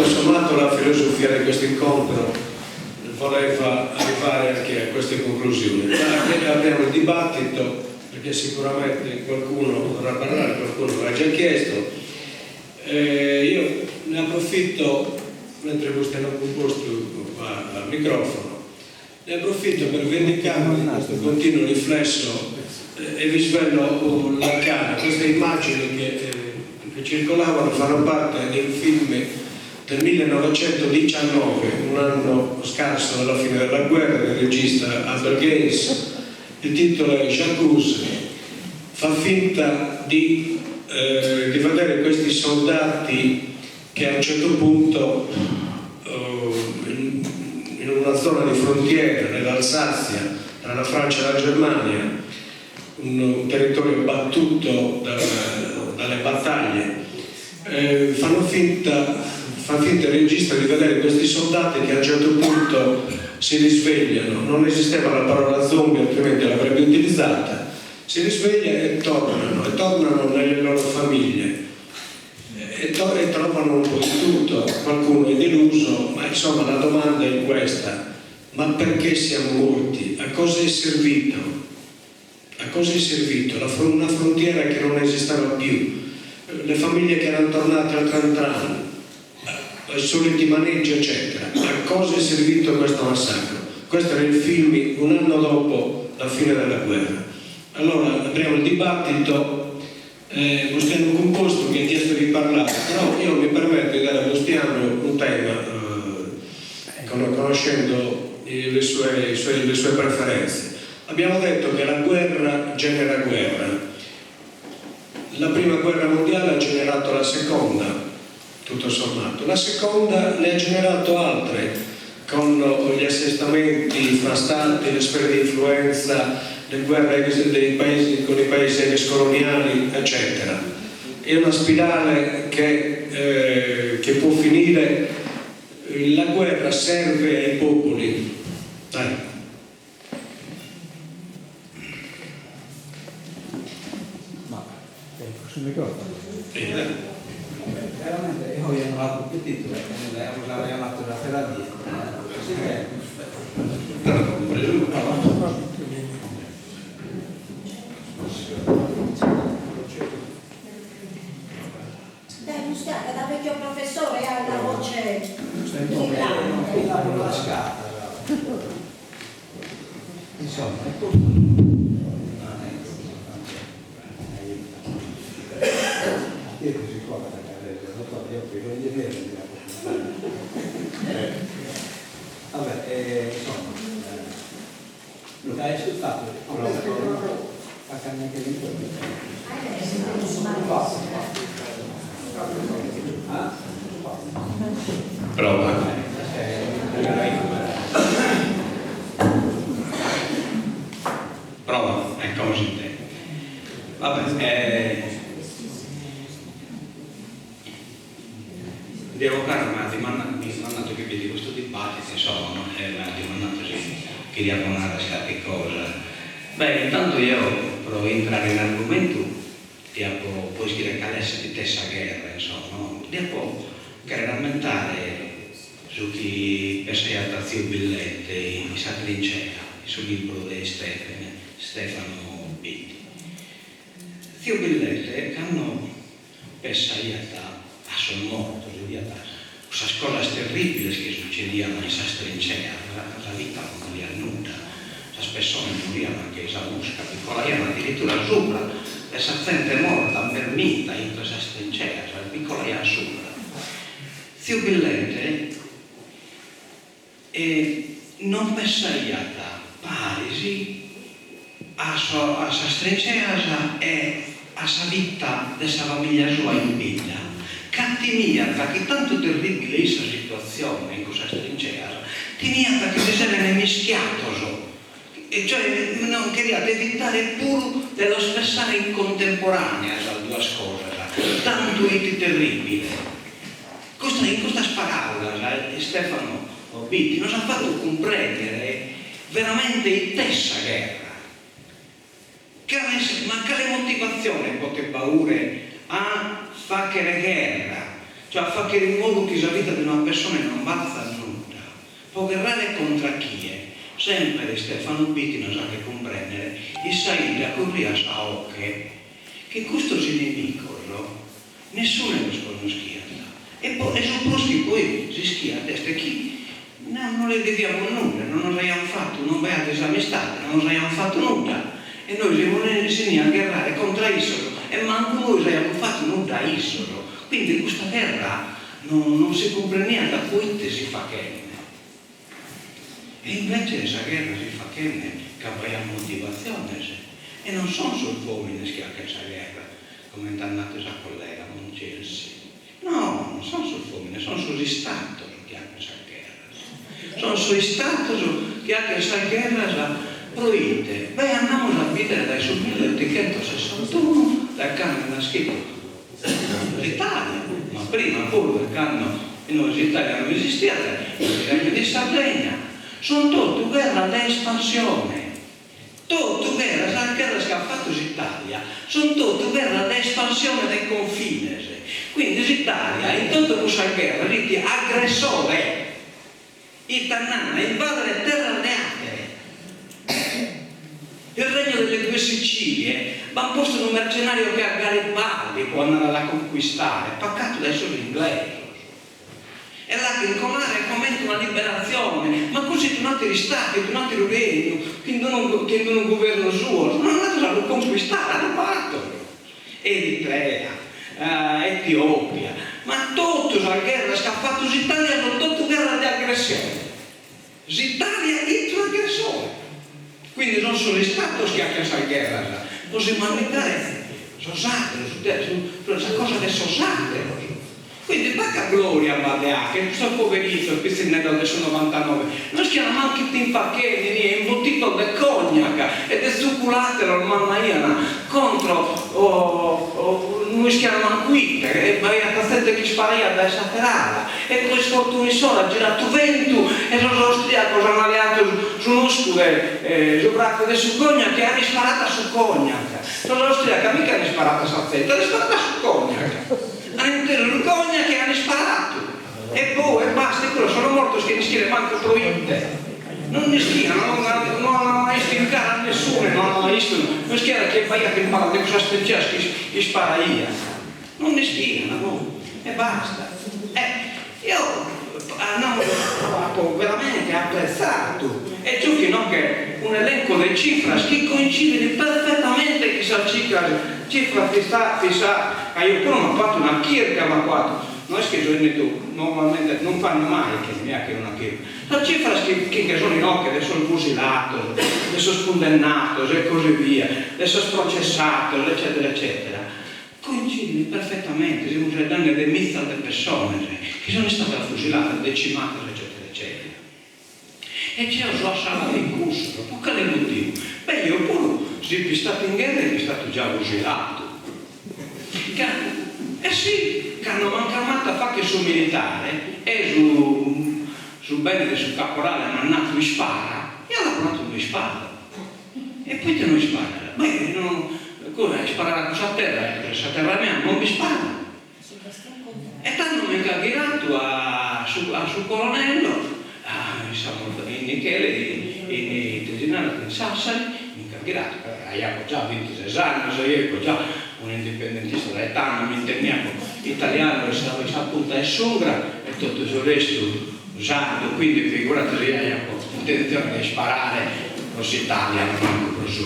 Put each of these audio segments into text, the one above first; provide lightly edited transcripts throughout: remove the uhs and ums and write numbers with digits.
Tutto sommato la filosofia di questo incontro voleva arrivare anche a queste conclusioni. Ma apriamo il dibattito perché sicuramente qualcuno vorrà parlare, qualcuno l'ha già chiesto. Eh, io ne approfitto, mentre Bustianu Cumpostu qua al microfono, ne approfitto per vendicarmi di questo continuo riflesso eh, e vi svelo l'arcano. Queste immagini che, eh, che circolavano fanno parte di un film del 1919, un anno scarso dalla fine della guerra, del regista Albert Gaines. Il titolo è J'accuse. Fa finta di, eh, di vedere questi soldati che a un certo punto eh, in una zona di frontiera, nell'Alsazia, tra la Francia e la Germania, un, un territorio battuto dal, dalle battaglie, eh, fanno finta, fa finta il regista di vedere questi soldati che a un certo punto si risvegliano, non esisteva la parola zombie, altrimenti l'avrebbe utilizzata, si risveglia e tornano, e tornano nelle loro famiglie e, to- e trovano un po' di tutto, qualcuno è deluso, ma insomma la domanda è questa, ma perché siamo morti? A cosa è servito? A cosa è servito? La fr- una frontiera che non esisteva più, le famiglie che erano tornate al tran tran, ai soliti maneggi, eccetera. A cosa è servito questo massacro? Questo era il film un anno dopo la fine della guerra. Allora apriamo il dibattito. Eh, Bustianu Cumpostu mi ha chiesto di parlare, però io mi permetto di dare a Bustianu un tema, eh, conoscendo le sue, sue, le sue preferenze. Abbiamo detto che la guerra genera guerra. La prima guerra mondiale ha generato la seconda, tutto sommato. La seconda ne ha generato altre, con gli assestamenti fra stati, le sfere di influenza, le guerre dei paesi, con i paesi ex coloniali, eccetera. È una spirale che, eh, che può finire. La guerra serve ai popoli. Dai. Ma sul microfono. Sì, Veramente io ho un appetito, abbiamo fatto la terapia. Presidente. Dai, Bustianu, da vecchio professore ha la voce brillante. Insomma, è questo. Io così qua da dottore, io qui voglio dire Vabbè, eh, insomma, eh, dai sul fatto, fa neanche Prova. Prova, ecco come si intende. Vabbè, eh, Diego Caro mi ha dimandato che di questo dibattito, insomma, no? E mi ha dimandato se cheriat narrer carchi cosa. Beh, intanto io pro intrare in argumentu diapo pro ischire cale est it'est sa gherra, insomma, no? Diapo cherrer ammentare su chi pessaiat tziu Billete in sa trincea, in su libru de Stefene, Stefano Bitti. Tziu Billete cando pessaiat a sos mortos, idiat cussas cosas terribiles chi sucedian in sas trinceas, sa vita non baliat nudda, sas pessones morian che sa musca, bi colaian addirittura subra de sa zente morta, mermita intro sas trinceas, bi colaian subra. Tziu Billete non pessaiat paris a a sas trinceas e a sa vita de sa familia sua in bidda, ca timiat chi tantu terribile fit sa situatzione in cussas trinceas, timiat chi si seren mischiatos, cioè non cheriat evitare puru de los pessare in contemporanea sas duas cosas, tantu 'it terribile. Custa, in custas paraulas Stefano Bitti nos at fatu cumprendere veramente it'est sa gherra. Cale, ma cale motivatzione potet b'aere a fàghere gherra? Cioè a fagher in modu chi sa vida de una pessone non balzat nudda. Po gherrare contra chie? Semper Stefano Bitti nos faghet cumprèndere, in sa 'idda curriat sa 'oche chi custos inimicos nessune los connoschiat e po e su prus chi poi s'ischiat est chi no non lis deviamus nudda, non nos aiant fatu, non b'aiat disamistade, non nos aiant fatu nudda e nois semus enios a gherrare contra issos e mancu nois aiamus fatu nudda a issos. Quindi custa gherra non non si cumprendiat poite si faghende. E invece sa gherra si faghende ca b'aiat motivatziones e non son sos omines chi 'achen sa gherra, comente at natu sa collega Moncelsi. No, non son sos omines, son sos istatos chi 'achen sas gherras. Son sos istatos chi 'achen sas gherras proite? Beh, andamus a bidere dae su milleottoghentosessantunu, dae cando est naschidu S'Italia, ma prima puru de cando inoghe s'Italia no esistiat, su Regnu di Sardegna, sunt totu gherras de espansione, totu gherras, sas gherras chi at fatu s'Italia sunt totu gherras de espansione de confines, quindi s'Italia in totu cussas gherras fit aggressore, It andande a invadere terras de àtere. Il Regno delle Due Sicilie, b'ant postu unu mercenario che a Garibaldi po andare a la conquistare, pacatu dae sos inglesos. E l'achen colare comente una liberatzione, ma cussu it un'àteru istadu, it un'àteru regnu, chin unu chin unu guvernu suo, sun andados a lu conquistare, a lu bator. Eritrea, Etiopia, ma totu sas gherras chi at fatu s'Italia sunt totu gherras de aggressione. S'Italia it un'aggressore. Quindi sunt sos istatos chi 'achen sas gherras po si mandigare sos ateros, sa cosa de sos ateros. Quindi paca gloria b'at de 'acher, custos poveritzos pitzinneddos de su novantanove no ischian mancu ite in fachende inie, imbutitos de cognac e de tzuculate los mandaian contro no ischian mancu ite e b'aiat zente chi isparaiat dae s'ater'ala e pro isfortuna issoro at giratu ventu e sos austriacos an leatu su nuscu de su fracu de su cognac e an isparatu a su cognac, sos austriacos mica an isparatu a sa zente, an isparatu a su cognac. An intesu su cognac e an isparatu. E boh, e basta, e cussos sono mortos chene ischire mancu proite. Non nd'ischian, no an mai istu in cara a nessune, no an mai istu, no ischian chie b'aiat in palas de cussas trinceas chi isparaian. Non nd'ischian, boh, e basta. E eo apo veramente apprezzatu e giuchi inoghe un'elenco de cifras chi coincidin perfettamente chin sas cifras cifras fissa fissa ca eo puru m'apo fatu una chirca m'apo 'atu no est chi so 'ennidu normalmente non fanno mai chene mi 'achere una chirca sas cifras chi chi nche sun inoghe de sos fusilatos de sos cundennatos e così via de sos processatos eccetera eccetera Coincidin perfettamente, semus faeddende de mizas de pessones chi sun istadas fusiladas, decimadas eccetera eccetera. E jeo so a s'ala de cussos, po cale motivu? Beh, jeo puru si fio istadu in gherra fio istadu già fusiladu. Ca, e si, cando m'an chiamadu a fagher su militare e su su bene de su caporale m'at nadu ispara, eo l'apo nadu no isparo. E poite no isparas? Beh, no, cosa, isparare a cussa terra, cussa est sa terra mea, non b'isparo. E tando mi nch'at ghiratu a su a su colonello, in Nichele, in ite si narat, in Sassari, mi nch'at ghiratu, ca aiapo già bintises annos, eo ipo già un'indipendentista dae tando, mi intendiapo italianu in sa in sa punta 'e s'ungra e totu su restu Sardu, quindi figurati si aiapo intentzione de isparare pro s'Italia, ma mancu pro su.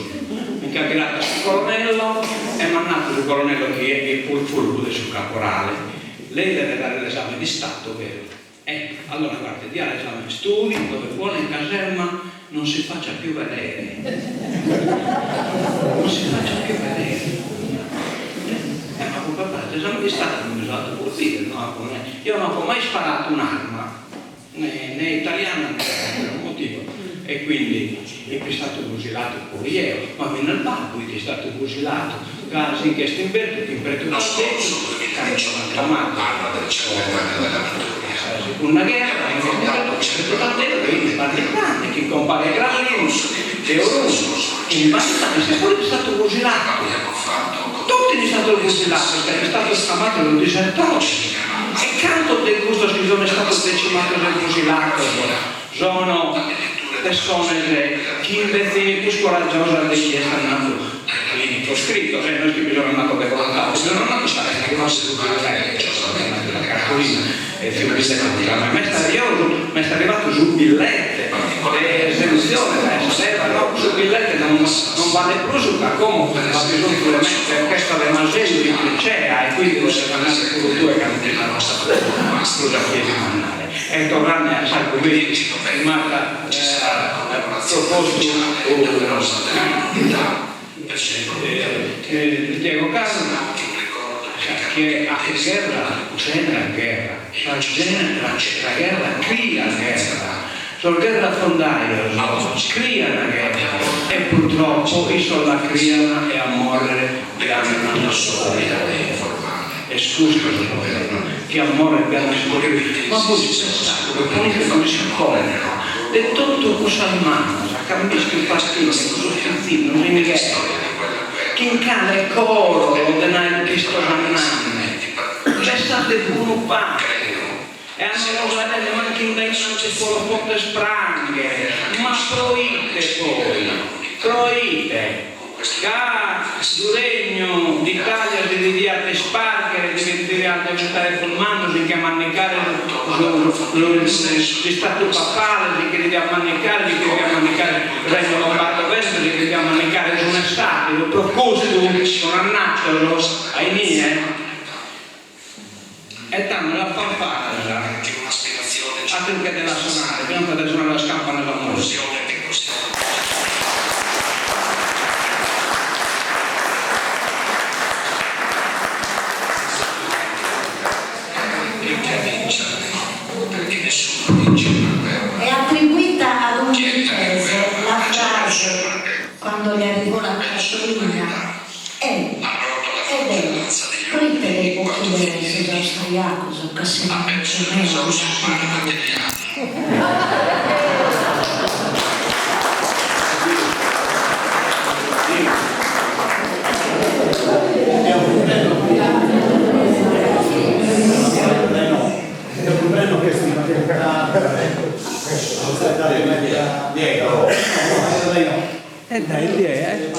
Mi nch'at ghiratu a su colonello e m'at natu su colonello chi est prus furbu de su caporale, lei deve dare l'esame di Stato, vero? Eh, allora guardi, dia l'esame, studi dove vuole in caserma, non si faccia più vedere, non si faccia più vedere. E m'apo preparadu s'esame di Stato, non mi so 'atu prus bidere, no apo eo no apo mai isparadu un'arma, ne ne italiana ne per ateru motivu, e quindi ipo istadu fusiladu puru jeo, ma finas babbu it istadu fusiladu, ca si nch'est imbertu chin Pretu Casteddu, cando l'ant chiamadu po sa segunda gherra, si nch'est imbertu chin Pretu Casteddu e in Barditanni chin compare Grallinu de Orune, in Barditanni est puru istadu fusiladu, totu in istados fusilados ca in istados chiamados disertores. Cantos de custos chi sono istados decimados e fusilados sono pessones chi invece fin prus coragiosas de chie est andadu in coscritos, e no est chi bi sono andados de volontade, bi sono andados ca la cartolina e su billete di trama. M'est arriosu, m'est arrivadu su billete de esenzione dae sa leva, no, su billete non non balet prus ca como b'at bisonzu de me, ch'est de masellu in tricea e quindi depes andare puru tue ca non ti dant prus a chie bi mandare. E torrende a s'argumentu chi m'at propostu Diego Canu, chie faghet gherra generat gherra, sa sa gherra criat gherra, sos gherrafondajos crian gherra e purtroppo issos la crian e a morrere bi andan solos. Est custu su problema, chi a morrere bi andan solos. Ma bois pensade, ponide bos in conca de totu cussas mamas ch'an bistu partire cussos pitzinnos in gherra, chin cale coro los den aer bistos andande, pessade unu pagu, e a non los aere mancu in dainantis pro los poder pranghere, ma proite poi, proite? Ca su Regnu d'Italia si deviat isparghere, deviat diventare prus mannu, si nche mannicare s'Istatu Papale, si nche deviat mannicare, si nche deviat mannicare su Regnu Lombardo Veneto, si nche deviat mannicare s'unu e s'àteru, pro custu sono andados a inie e tando sas fanfaras, àteru che de las sonare, fiant de sonare sas campanas a morte. È attribuita ad un lucchese la frase, quando gli arrivò la cartolina, E, e deo, proite depo ochidere sos austriacos ca s'inimicu meu mi l'at nadu? E dai die eh.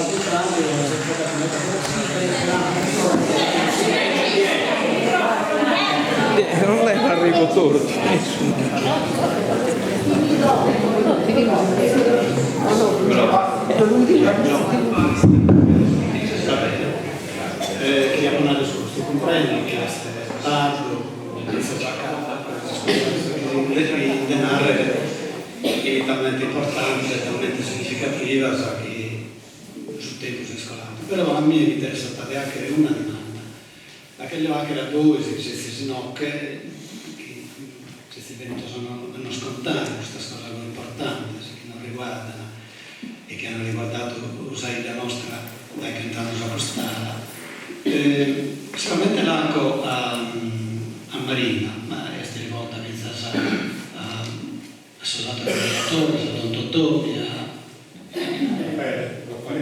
Non est arrivu tortu. Cheria narrer custu, cumprendo chi est tardu, de narrer chi talmente importantes e talmente significativas chi su tempus est coladu. Però a mie mi interessat de 'achere una dimanda, la cheglio 'achere a bois chi sezis inoche, chi sezis bennidos a nos contare custas cosas importantes chi nos riguardan e chi an riguardadu sa 'idda nostra dae chent'annos a cust'ala. Solamente l'aco a Marina, ma est rivolta fintzas a a sos àteros relatores, a don Totoni, a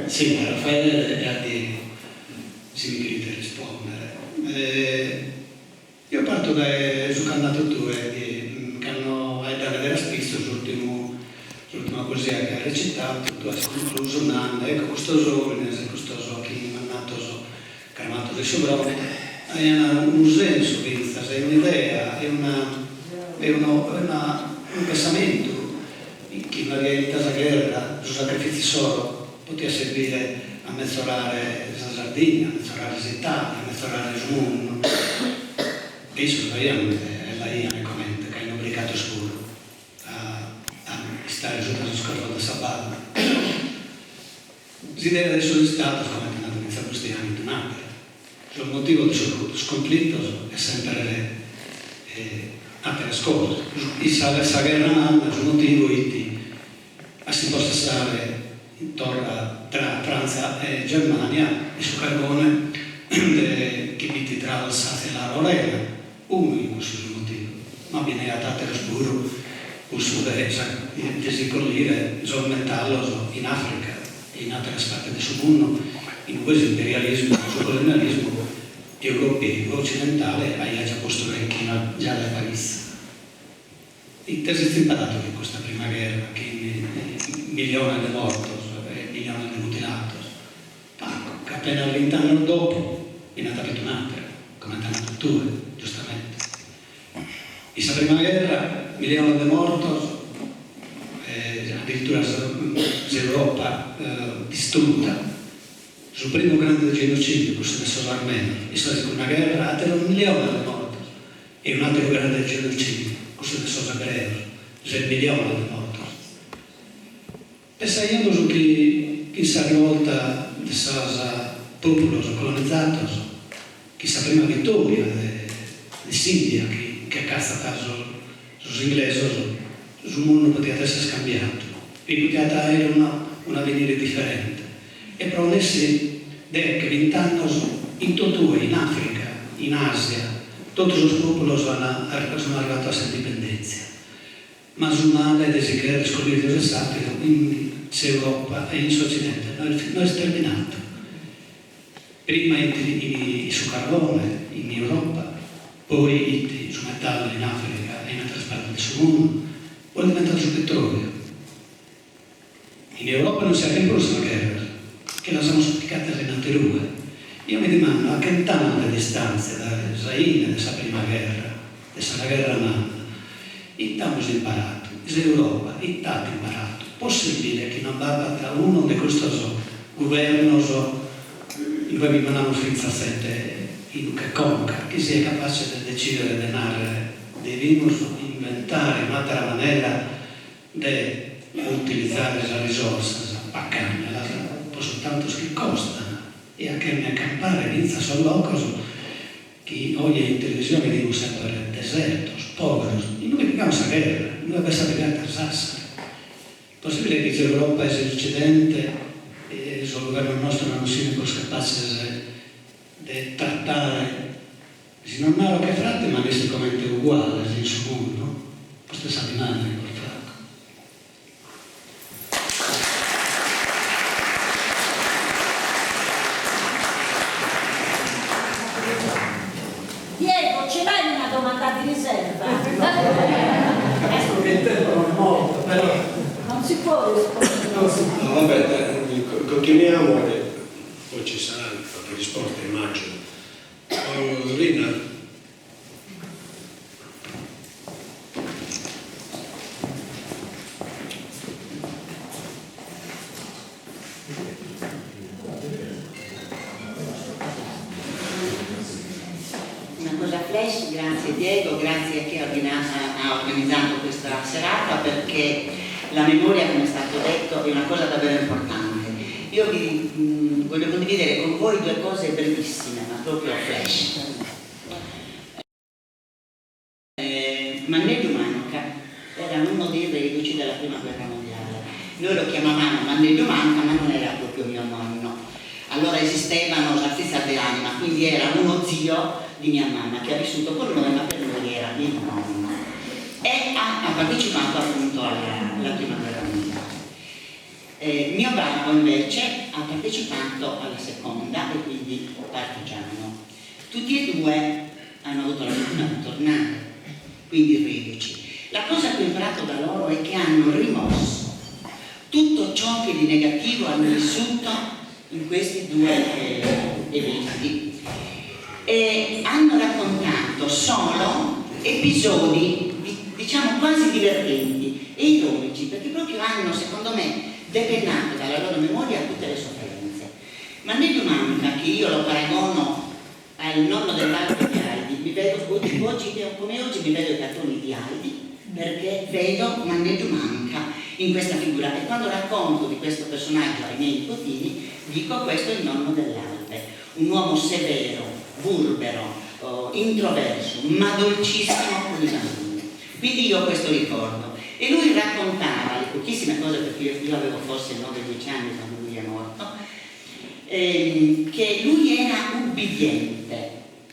si, a Raffaele e a Diego, si mi cherite rispòndere. Eo parto dae su ch'as nadu tue, chi cando 'aeddende de Raspizzo, s'ùrtimu, s'ùrtima poesia chi as recitadu, tue as conclusu nande, ecco, custos òmines, custos chi mannatos, cramatos in su fronte, aian unu sensu fintzas e un'idea e una e unu unu pensamentu chi faghiant sa gherra, su sacrifìtziu issoro potiat servire a metzorare sa Sardigna, a metzorare s'Italia, a metzorare su mundu. E issos l'aian un'idea e l'aian e comente, ca 'in obrigados puru a a istare suta sos corfos de sa balla. S'idea de sos istados, comente at nadu fintzas Bustianu, est un'àtera. Sos motivos de sos conflitos est semper àteras cosas. In sa sa gherra manna su motivu 'it a si impossessare torra tra Frantza e Germania de su carbone de chi b'it tra Alsazia e la Lorena, unu 'it cussu su motivu, ma bi n'aiat àteros puru, cussu de sa de si collire sos metallos in Africa e in àteras partes de su mundu in ue s'imperialismu, su colonialismu. Europeu occidentale aiat già postu raichina già dae paritzu. Ite s'est imparadu chin custa prima gherra chin milliones de mortos e milliones de mutilados? Pagu, ca apenas vint'annos dopu bi nd'at apitu un'atera, comente as nadu tue, giustamente. In sa prima gherra milliones de mortos e addirittura s'Europa distrutta. Su primu grande genocidiu, cussu de sos armenos, in sa segunda gherra ateros milliones de mortos e un'ateru grande genocidiu, cussu de sos ebreos, ses milliones de mortos. Pessaiamus chi chin sa rivolta de sos populos colonizados, chin sa prima vitòria de s'India chi nche catzat sos inglesos, su mundu podiat esser cambiadu, bi podiat aer un'avenire diferente. E pro nessi deche, vint'annos, in totue, in Africa, in Asia, totu sos populos an sono arrivados a s'indipendèntzia. Ma su male de si cherrer scollire de s'àteru in s'Europa e in s'Otzidente no est no est terminadu. Prima it in su carbone in Europa, poi it su metallu in Àfrica e in àteras partes de su mundu, poi est diventadu su petròliu. In Europa non si faghen prus sas gherras, che las amus pigadas in aterue. Io mi dimando, a chent'annos de distàntzia dae sa 'ine de sa prima gherra, de sa gherra manna, ite amus imparadu? S'Europa ite at imparadu? Possibile chi non b'apat unu de custos guvernos in ue bi mandamus fintzas zente in che conca, chi siat capace de decidere de narrere, devimus inventare un'àtera manera de utilizare sas risorsas, pacandelas pro su tantos chi costan e achende campare fintzas sos locos chi oje in televisione bidimus semper desertos, poveros, inue pigamus sa gherra, inue b'est sa brigata Sassari. Possibile chi s'Europa e s'Occidente e sos guvernos nostros non sian prus capaces de trattare Si non naro che frate ma nessi comente uguales in su mundu, custa est sa dimanda chi bos faco. Diego, ce l'hai una domanda di riserva? Visto che il tempo non è molto, però... Non si può rispondere. Non si può. No, vabbè, dai, continuiamo e poi ci saranno qualche risposta, immagino. Rina. Una cosa flash, grazie Diego, grazie a chi ha organizzato questa serata perché la memoria, come è stato detto, è una cosa davvero importante. Io vi mh, voglio condividere con voi due cose brevissime, ma proprio flash. Eh, Manneddu Manca era uno dei reduci della prima guerra mondiale. Noi lo chiamavamo Manneddu Manca, ma non era proprio mio nonno. Allora esistevano sas de anima, quindi era uno zio di mia mamma che ha vissuto con noi, ma per noi era il nonno. E ha, ha partecipato appunto alla, alla prima guerra mondiale. Eh, mio babbo invece ha partecipato alla seconda e quindi partigiano. Tutti e due hanno avuto la fortuna di tornare, quindi reduci. La cosa che ho imparato da loro è che hanno rimosso tutto ciò che di negativo hanno vissuto in questi due eh, eventi e hanno raccontato solo episodi diciamo quasi divertenti e ironici perché proprio hanno secondo me depennato dalla loro memoria tutte le sofferenze. Manneddu Manca, che io lo paragono al nonno dell'alpe di Heidi, mi vedo oggi, oggi, come oggi mi vedo i cartoni di Heidi perché vedo Manneddu Manca in questa figura e quando racconto di questo personaggio ai miei nipotini dico questo è il nonno dell'Alpe, un uomo severo, burbero, oh, introverso, ma dolcissimo con i bambini. Quindi io questo ricordo. E lui raccontava le pochissime cose, perché io, io avevo forse 9-10 anni quando lui è morto, ehm, che lui era ubbidiente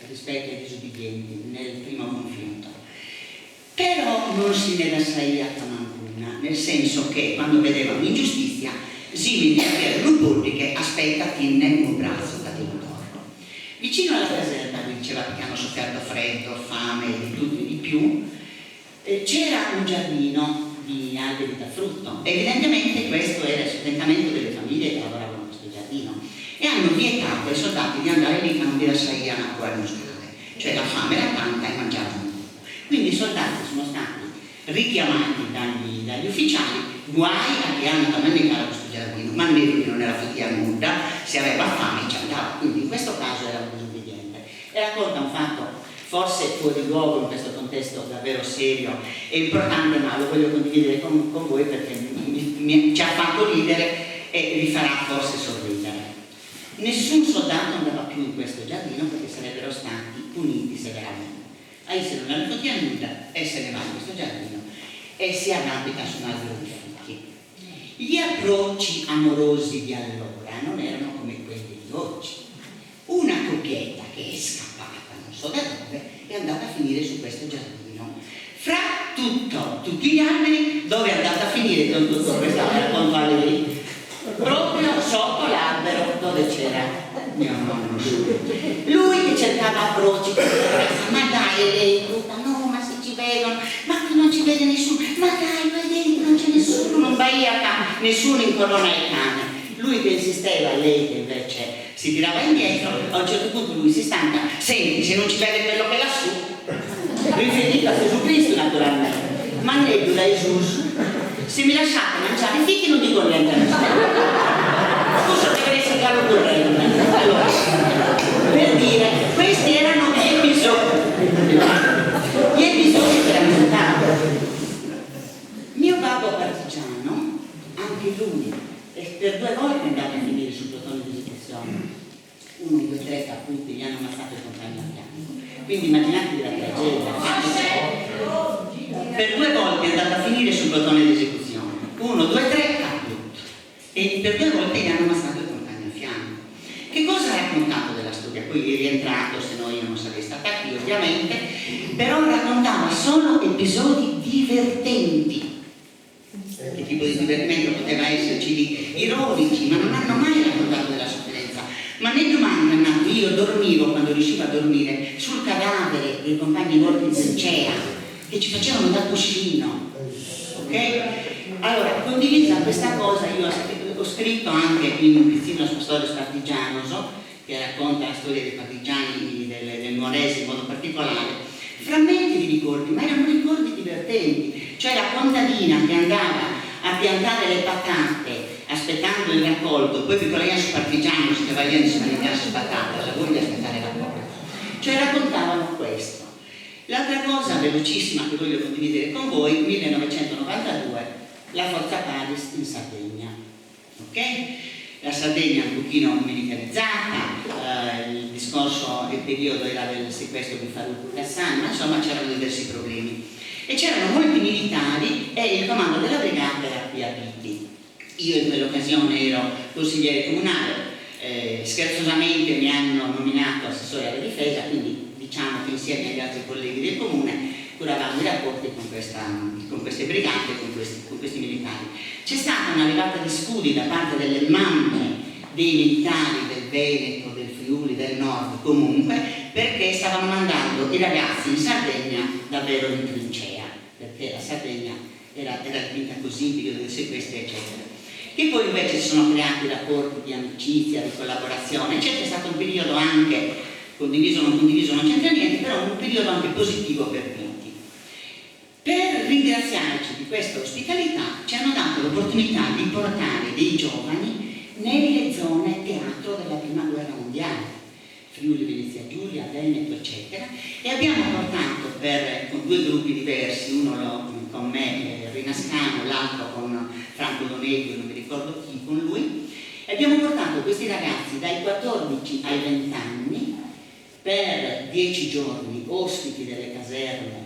rispetto ai disubbidienti nel primo conflitto. Però non si ne lassaiat mancuna, nel senso che quando vedeva un'ingiustizia si metteva lu poddighe aspetta tinne unu bratzu ca ti lu torro. Vicino alla caserma C'era un giardino di alberi da frutto, evidentemente questo era il sostentamento delle famiglie che lavoravano in questo giardino e hanno vietato ai soldati di andare lì ca non bi lassaian cuare muscale, cioè la fame era tanta e mangiavano poco. Quindi i soldati sono stati richiamati dagli, dagli ufficiali, guai a chi andat a mannicare a custu giardinu, Manneddu chi non era fatia nudda, si aveva fame ci andava, quindi in questo caso era un disobbediente. E racconta un fatto forse fuori luogo in questo contesto davvero serio e importante, ma lo voglio condividere con, con voi perché mi, mi, ci ha fatto ridere e vi farà forse sorridere. Nessun soldato andava più in questo giardino perché sarebbero stati puniti severamente. A isse non le fotia nudda e se ne va in questo giardino e si arrampica su un albero di fichi. Gli approcci amorosi di allora non erano come quelli di oggi. Una coppietta che è scappata non so da dove è andata a finire su questo giardino. Fra tutto, tutti gli alberi, dove è andata a finire, don dottor, questa la racconto a lei, proprio sotto l'albero dove c'era mio nonno. Lui che cercava approcci con la ragazza, ma dai, e lei tutta, no, ma se ci vedono, ma qui non ci vede nessuno, ma dai, vai dentro, non c'è nessuno, non vai a ca, nessuno incorona il cane. Lui che insisteva, lei che invece si tirava indietro, a un certo punto lui si stanca, senti, se non ci vede quello che è lassù, riferito a Gesù Cristo naturalmente, Manneddu dae susu, si mi lasciate mangiare i fichi non dico niente a nessuno. Cussu deve essere galu currende. Allora, per dire, questi erano gli episodi, gli episodi che raccontavo. Mio babbo partigiano, anche lui, per due volte è andato a finire sul plotone di esecuzione. 1, 2, 3 caput, gli hanno ammazzato il compagno a fianco. Quindi immaginatevi la tragedia. Per due volte è andato a finire sul plotone di esecuzione. 1, 2, 3, caput. E per due volte gli hanno ammazzato il compagno a fianco. Che cosa ha raccontato della storia? Poi è rientrato, se no io non sarei stata qui ovviamente, però raccontava solo episodi divertenti. Che tipo di divertimento poteva esserci di ironici, ma non hanno mai raccontato della sofferenza. Ma né domanda, nato, io dormivo quando riuscivo a dormire sul cadavere dei compagni morti in trincea, che ci facevano da cuscino. Ok? Allora, condivisa questa cosa, io ho scritto anche in un pizzino su Stories Partigianos, che racconta la storia dei partigiani del, del Nuorese in modo particolare, frammenti di ricordi, ma erano ricordi divertenti, cioè la contadina che andava a piantare le patate aspettando il raccolto, poi piccolaian su partigianos chi travagliaian si mandigaian sas patatas, a voglio aspettare il raccolto. Cioè raccontavano questo. L'altra cosa velocissima che voglio condividere con voi, 1992, la Forza Paris in Sardegna. Ok? La Sardegna un pochino militarizzata, eh, il discorso, il periodo era del sequestro di Farouk Hassan, ma insomma c'erano diversi problemi. E c'erano molti militari e il comando della brigata era qui a Bitti. Io in quell'occasione ero consigliere comunale, eh, scherzosamente mi hanno nominato assessore alla difesa, quindi diciamo che insieme agli altri colleghi del comune curavamo i rapporti con, questa, con queste brigate, con questi, con questi militari. C'è stata una levata di scudi da parte delle mamme dei militari del Veneto, del Friuli, del Nord comunque, perché stavano mandando i ragazzi in Sardegna davvero in trincea, perché la Sardegna era, era dipinta così, il periodo dei sequestri, eccetera. Che poi invece si sono creati rapporti di amicizia, di collaborazione, eccetera, è stato un periodo anche condiviso o non condiviso, non c'entra niente, però un periodo anche positivo per tutti. Per ringraziarci di questa ospitalità ci hanno dato l'opportunità di portare dei giovani nelle zone teatro della prima guerra mondiale, Friuli, Venezia Giulia, Veneto, eccetera, e abbiamo portato per, con due gruppi diversi, uno lo, con me, eh, Rinascano, l'altro con Franco Donello, non mi ricordo chi, con lui, e abbiamo portato questi ragazzi dai 14 ai 20 anni per 10 giorni ospiti delle caserme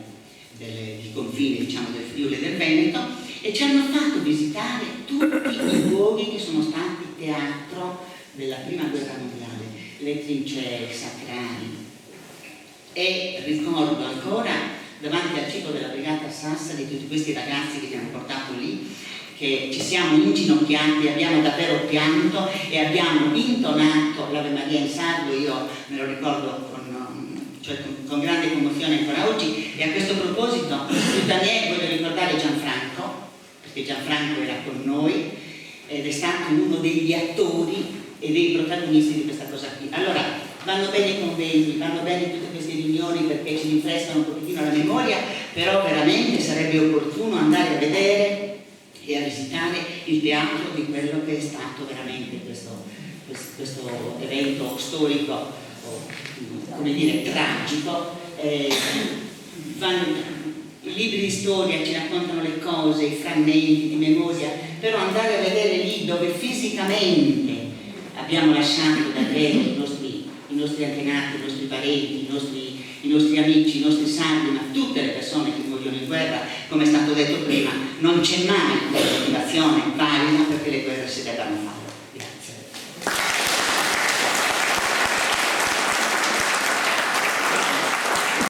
delle, di confine diciamo, del Friuli e del Veneto e ci hanno fatto visitare tutti i luoghi che sono stati teatro della prima guerra mondiale, le trincee, i sacrari. E ricordo ancora davanti al ciclo della brigata Sassari tutti questi ragazzi che abbiamo portato lì, che ci siamo inginocchiati, abbiamo davvero pianto e abbiamo intonato l'Ave Maria in sardo, io me lo ricordo con cioè con, con grande commozione ancora oggi e a questo proposito più da me voglio ricordare Gianfranco, perché Gianfranco era con noi ed è stato uno degli attori e dei protagonisti di questa cosa qui. Allora, vanno bene i convegni, vanno bene tutte queste riunioni perché ci rinfrescano un pochettino la memoria, però veramente sarebbe opportuno andare a vedere e a visitare il teatro di quello che è stato veramente questo, questo evento storico, o, come dire, tragico. Eh, vanno, i libri di storia ci raccontano le cose, i frammenti di memoria, però andare a vedere lì dove fisicamente abbiamo lasciato davvero i nostri, i nostri antenati, i nostri parenti, i nostri, i nostri amici, i nostri sardi, ma tutte le persone che muoiono in guerra, come è stato detto prima, non c'è mai una motivazione valida perché le guerre si debbano fare.